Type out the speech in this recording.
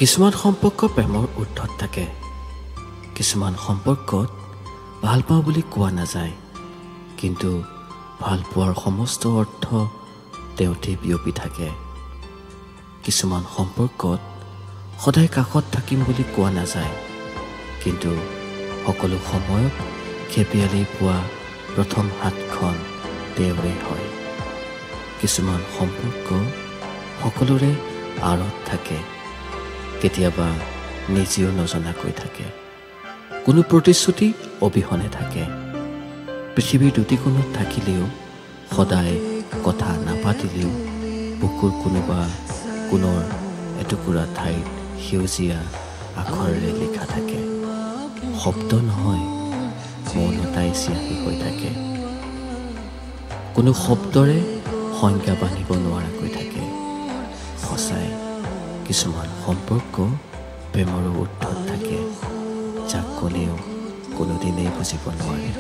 কিছুমান সম্পৰ্ক প্ৰেমৰ ঊৰ্ধত থাকে, কিছুমান সম্পৰ্কত ভাল পাওঁ বুলি কোৱা নাযায়, কিন্তু ভাল পোৱাৰ সমস্ত অৰ্থ তেওঁতে বিয়পি থাকে। কিছুমান সম্পৰ্কত সদায় কাষত থাকিম বুলি কোৱা নাযায়, কিন্তু সকলো সময়ত খেপিয়ালি পোৱা প্ৰথম হাতখন তেওঁৰেই হয়। কিছুমান সম্পৰ্ক সকলোৰে আঁৰত থাকে, কেতিয়াবা নিজেও নজনাকৈ থাকে, কোনো প্ৰতিশ্ৰুতি অবিহনে থাকে। পৃথিৱীৰ দুটি কোণত থাকিলেও, সদায় কথা নাপাতিলেও বুকুৰ কোনোবা কোণৰ এটুকুৰা ঠাইত সেউজীয়া আখৰেৰে লিখা থাকে। শব্দ নহয়, মৌনতাই চিয়াহী হৈ থাকে। কোনো শব্দৰে সংজ্ঞা বান্ধিব নোৱাৰাকৈ থাকে। সঁচাই কিছুমান সম্পৰ্ক প্ৰেমৰো ঊৰ্ধত থাকে, যাক কোনেও কোনোদিনেই বুজিব নোৱাৰে।